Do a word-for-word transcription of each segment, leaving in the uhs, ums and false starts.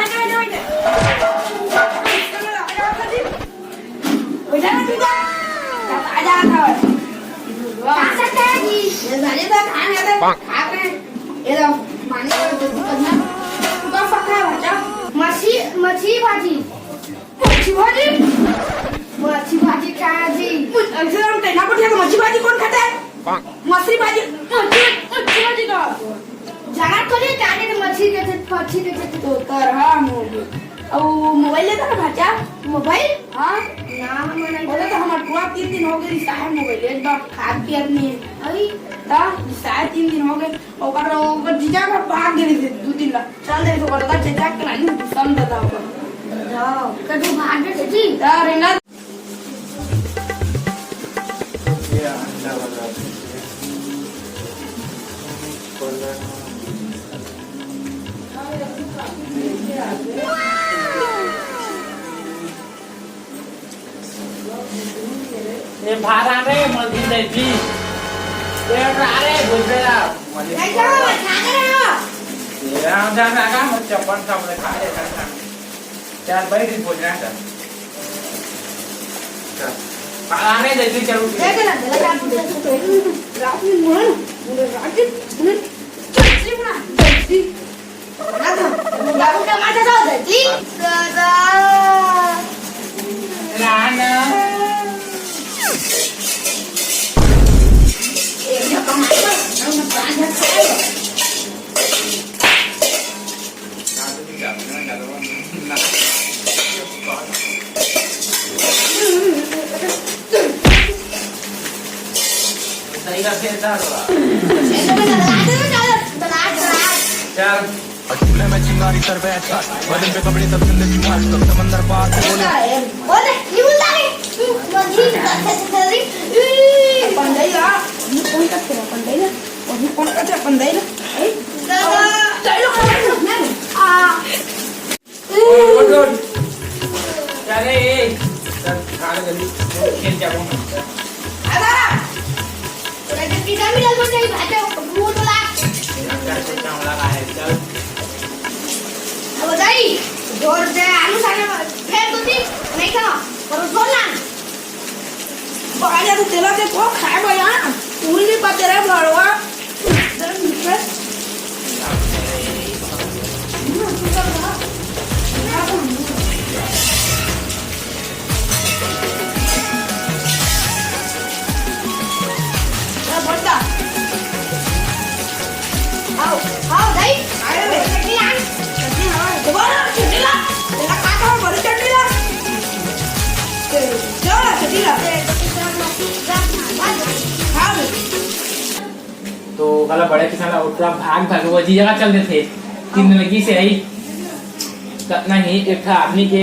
बैठा ना तू तो। कहाँ जाता है? कहाँ से आया जी? ये साले तो खाना है, खा रहे हैं। ये लो, पानी का तो करना। तू तो पका है, बच्चा। मच्छी, मच्छी भाजी। मच्छी भाजी? मच्छी भाजी खाया जी। अरे, हम कहना पड़ता है तो मच्छी भाजी कौन खाता है? मछली भाजी, मच्छी, मच्छी भाजी का। जाना तो नहीं, काहे तो मच्छी के थे, मच्छी के थे। तो तरह हम हो गए। अब वो मोबाइल लेता ना भाचा? मोबाइल? हाँ। ना, हम नहीं बोले तो लेता। हमार टुआ तीन दिन हो गए, रिसाए मोबाइल, एक बार खाद पियत नहीं है। अरे। ता, रिसाए तीन दिन हो गए, ओकर, ओकर जीजा घर भाग गए थे, दो दिन ला। चल दे, तो बड़का चचा के लाइन, तू समझ बता ओकर। जाओ, कभी भाग गए थे जी? अरे ना। ये भारा रे, मलकिन दाई जी। ये भारा रे, भुजबेरा। ये राम जान रागा, मत चप्पल सामने खा ले, खा, खा। चार बारी दिन भोजन है, सर। सर, पालाने जल्दी चलो। देख ना, देख ना, रात में मन, रात में मन, जल्दी बना, जल्दी। बाबू का माथा जाओ, जल्दी। दादा। राना। ये जो कमाई, हम पाँच हजार खाए। चल। मैं चिंगारी तर बैठ, बदन पे कपड़े तब जिंदगी भाग, तब समंदर पार से बोले। अभी कौन करते अपन दे ना? ए? दादा। चलो, चलो, चलो। आ। उठ, उठ, उठ। अरे, ए, चल, खा ले जल्दी। खेल क्या बोल? दादा। तोरा के पिज्जा मिलल बा, नहीं भाते, भूत वाला। यार, क्या सोचा हम लगा है, चल। अब जाई, जोर से आलू साले में फेंक दो जी, नहीं खाओ, पर छोड़ ना। बाजा तो तेरा के को खाए बया, उंगली पर तेरा भड़वा। आओ, आओ, दाई। अरे, चटनी लान। चटनी, हाँ। दोबारा चटनी ला। तेरा काका बड़ी चटनी ला। ए, जाओ ना, चटनी ला। हाँ, भाई। तो काला बड़े किसान ला उठा भाग भाग वो जी जगह चल देथे। तीन दिन लगी से आई। कतना ही एक ठा आदमी के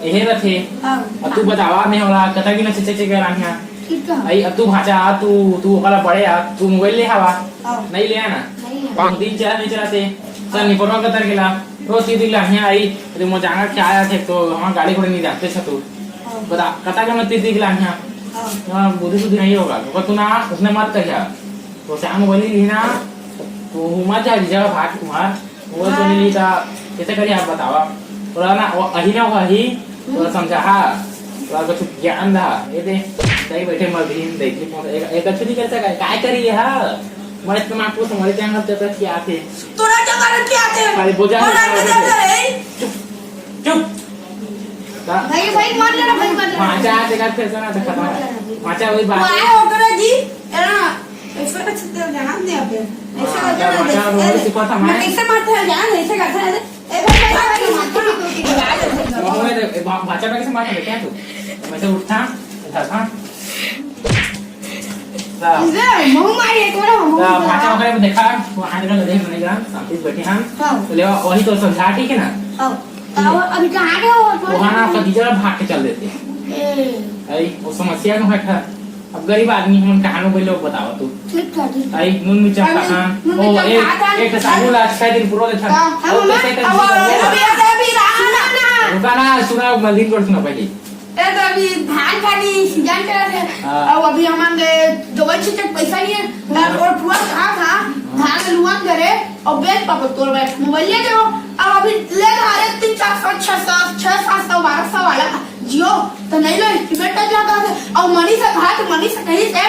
एहे रथे। हाँ। अब तू बतावा नहीं होला, कता बिना चचे चचे के रानिया। ठीक है। आई, अब तू भाचा, तू, तू ओकरा बड़े आ, तू मोबाइल ले हवा। हाँ। नहीं ले आना। नहीं है। दिन चला नहीं चलाते। सर निपरवा कतर गेला। रोज तीन दिन लानिया आई, तो मैं जाना क्या आया थे, तो हमारा गाड़ी घोड़े नहीं जाते छ तू। हाँ। बता, कता के मैं तीन दिन लानिया। हाँ। हाँ, बुद्धि सुद्धि नहीं होगा। तो तू ना, उसने मत कहिया। तो श्याम बोली ही ना, तो मत जा, जगह भाग तुम्हार। वो तो नहीं था, कैसे करिए आप बतावा? थोड़ा ना, वो अही ना, वो अही, थोड़ा समझा, हाँ। थोड़ा कुछ ज्ञान था। ये दे, सही बैठे मर भी देख ली, कौन एक, एक अच्छी नहीं कर सका, काय करी है, हाँ? मैं इतना आपको समझ जाऊंगा, जब तक क्या थे। तोरा क्या कारण क्या थे? अरे, बोझा तोरा नहीं क्या उठाना। कारण है? चुप, चुप। भाई, भाई, मार लेना, भाई, मार लेना। माचा आते का फिर से ना तो खत्म है। माचा वही बात वो है। आए हो करे जी, है ना? ऐसे का छत्ते जान दे अबे। ऐसे हाँ, का जान माचा दे। वो सिखा था मैं मैं। कैसे मारता है जान, ऐसे का था। ए भाई, भाई, भाई, मार के दो, दो, दो। वो मैं तो, ए, बा-, बाचा का कैसे मारता है क्या तू? मैं से उठता, उठा था। ला। इधर, मुंह मारी है, तोरा मुंह ला, मारी। बाचा वगैरह को देखा, वो हाथ का लगे, मैंने कहा, शांति से बैठे हैं। हाँ। तो लेवा, वही तो समझा, ठीक है ना? हाँ। तो अब अभी कहाँ गए हो? वो हाँ ना, खदीजा भाग के चल देते हैं। ए। अरे, वो समस्या में है था। अब गरीब आदमी हम कहाँ में बोले, वो बताओ तू। ठीक है, ठीक है। आई, नून मिर्चा अभी खाना। नून ओ, मिर्चा एक, खाता। एक साबुन ला, छह दिन पूरा देखा। हाँ, हम और ना, कैसे अब, कैसे अब, अभी, अभी रहा ना, ना। रुका ना, सुना, मलदीन को सुना पहले। ए, तो अभी धान खानी सीजन चल रहा है। हाँ। अब अभी हमारे दवाई छींटे के पैसा नहीं है। हाँ। और पूरा कहाँ था? हाँ। धान लुआ करे। अउ बेच पाबो तोर भाई मोबाइल ले देबो। अब अभी ले धारे तीन चार सौ, छह सौ, छह सात सौ, बारह सौ वाला जियो, तो नहीं लो, estimate तक लगा दे। अउ मनीष से कहा, तो मनीष से कहीं से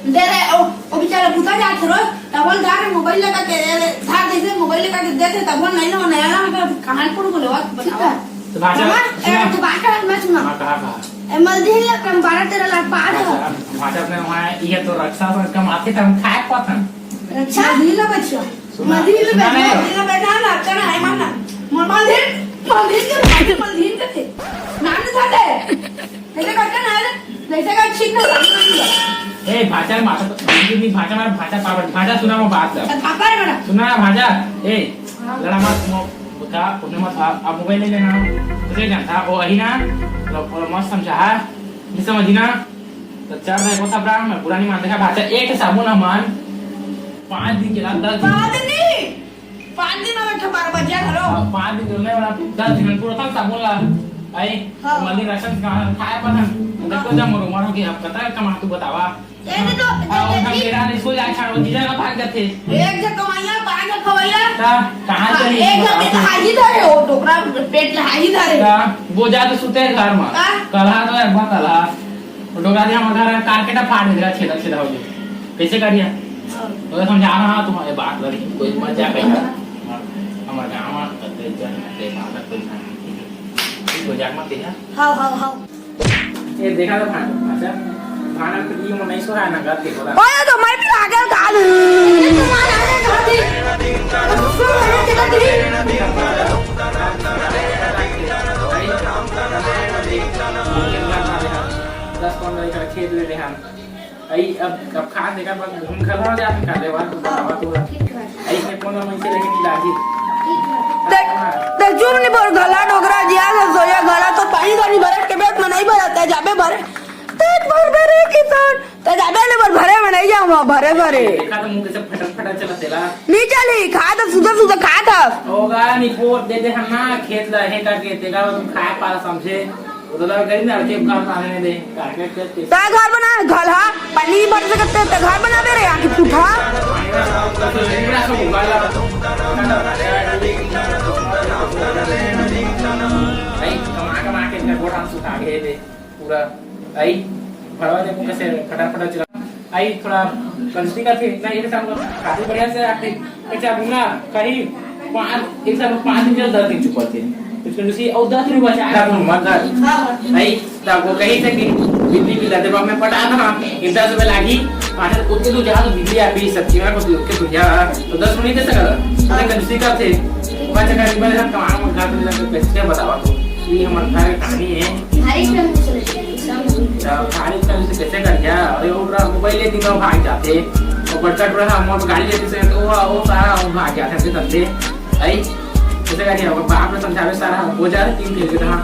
दे रहे, ओ, ओ बेचारा बुता जात हे रोज, तब बोल धारे मोबाइल लगा के दे दे, धार जैसे मोबाइल लगा के दे दे, तब बोल नहीं लो, नया ना, कहाँ कौन बोले, बात बतावा। तो भाषा, हाँ, सुना। ए, तो बात कर, मैं सुना। हाँ, कहा, कहा। ए, मलदी है, कम बारह तेरह लाख पाँच हो। भाषा, भाषा अपने वहाँ, ये तो रक्षा से कम आते थे, हम खाए पाते हैं। अच्छा, नहीं लो बच्चा। सुना, मलदी में सुना बैठा, नहीं। मलदी में बैठा ना, अच्छा ना, है मानना। म-, मलदी, मलदी के भाई, मलदी के थे। नाम नहीं था दे। जैसे करके ना, जैसे का छीन ना, ए, भाषा में भाषा तो, नहीं, भाषा में भाषा पावर, भाषा सुना, मैं बात कर। अच्छा, पापा रे बेटा। सुना, भाषा, ए, हाँ। लड़ा मत, मो-, का, उन्हें मत, आ, आप मोबाइल ले लेना, तुझे जानता, वो अही ना, लो, वो मस्त समझा, नहीं समझी ना, तो चल रहे, वो सब रहा, मैं बुरा नहीं मानता, भाषा, एक साबुन हमान, पाँच दिन के बाद दस दिन। पाँच दिन? पाँच दिन में बैठा बारह बजे घरो। हाँ, पाँच दिन में वाला दस दिन पूरा था साबुन ला। आई, हाँ। मल्ली राशन का खाया पता। देखो जब मरो मरो की आप पता है कमा तू बतावा। ये तो, हाँ, ये उनका तो मेरा नहीं सो जाए छाड़ो जीजा का भाग जाते। एक जग कमाइया, पाँच जग खवाइया। ता, कहाँ हाँ, चली एक जग बताओ तो तो। हाजी धरे हो, टोकरा पेट ला हाजी धरे। ता, वो जा तो सुते घर में। हाँ। कलहा तो है, बहुत कलहा। डोकरा दे हमर घर कारकेटा फाड़ दे, छेदा छेदा हो गया। कैसे करिया? हाँ। तो समझा रहा तुम्हारे बात करी, कोई मत जा कहीं। हमारे गाँव में तो कोई जन के बात कोई ना। कोई जाग मत दिया। हाँ, हाँ, हाँ। ये देखा था भान, अच्छा, भान तो ये मन नहीं सो है ना, गलत देखो ना। ओए, तो मैं भी आ गया था। ये तो मान आ गया था। दस पन्द्रह एकड़ खेत ले रहे हम। आई अब, अब खास देखा बस घूम घर हो जाते कर ले बात तो बतावा तू। आई इसमें कोनो मन से लेके नहीं लागी। ते, ते चुप नहीं बोल, गला डोकरा जिया से सोया गला तो पानी का नहीं भरत के बेट में नहीं भरत है, जाबे भरे। पेट भर भरे किसान, ते जाबे नहीं बोल भरे में नहीं जाऊँ, भरे भरे। देखा तो मुंह से फटक फटक चला तेला। नहीं चली, खा तो सुधा सुधा खा था। होगा नहीं पोर दे दे हम ना खेत ला है करके तेरा तुम खाए पा समझे। उधर गई ना, जेब काम आने दे, काट के, के, के। तै घर बना, घर हा, पानी भर सकते, तै घर बना दे रे, आके पूछा। भाई, कमा, कमा के इतना गोड़ा सुखा गए थे, पूरा। भाई, भरवा दे, मुंह से फटाफट चला। आई थोड़ा कंजूसी करथे, इतना एक साल खातू बढ़िया से रखथे। अच्छा, बुना, कहीं पाँच, एक साल में पाँच दिन के दस दिन चुकल थे। तो फिर उसी, और दस दिन बचा रहा हूँ, मत कर। आई, तब वो कहीं से कि बिजली बिल दे, मैं पटा था, इतना समय लागी, पाँच उतने तो जहाँ तो बिजली आ गई, सब चीज़ को उतने तो जहाँ, तो दस मिनट दे सकता। तो कंजूसी करथे, पाँच का रिबन हम कमाना, घर में लगे पैसे बतावा तो। ये हमारे घर की कहानी है। भाई, क्या पूछ रहे थे? सब पूछ रहे थे। भाई, इसका उसे कैसे कर गया? अरे, वो पूरा मोबाइल लेती तो भाग जाते। वो बड़का टुरा था, हम गाड़ी लेते से, तो वो, वो सारा वो भाग गया था, ऐसे करते। भाई, कैसे कर गया? वो बाप ने समझावे सारा, वो जा रहे तीन खेल के था।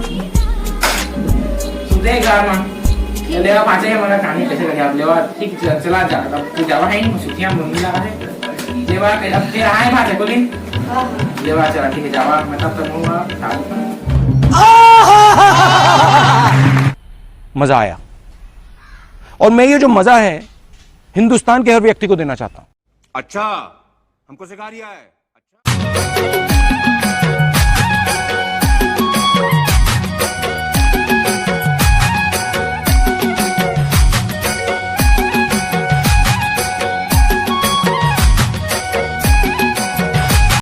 सुते घर में। लेवा पाछे हमारा कहानी कैसे कर गया? लेवा, ठीक, चला, चला जा। अब तू जावा है नहीं, छुट्टियां मम्मी लगा है। लेवा, अब तेरा है बात है, बोली? लेवा, चला, ठीक है, जावा, मैं तब तक हूँ, मजा आया। और मैं ये जो मजा है, हिंदुस्तान के हर व्यक्ति को देना चाहता हूँ। अच्छा, हमको सिखा रिया है। अच्छा।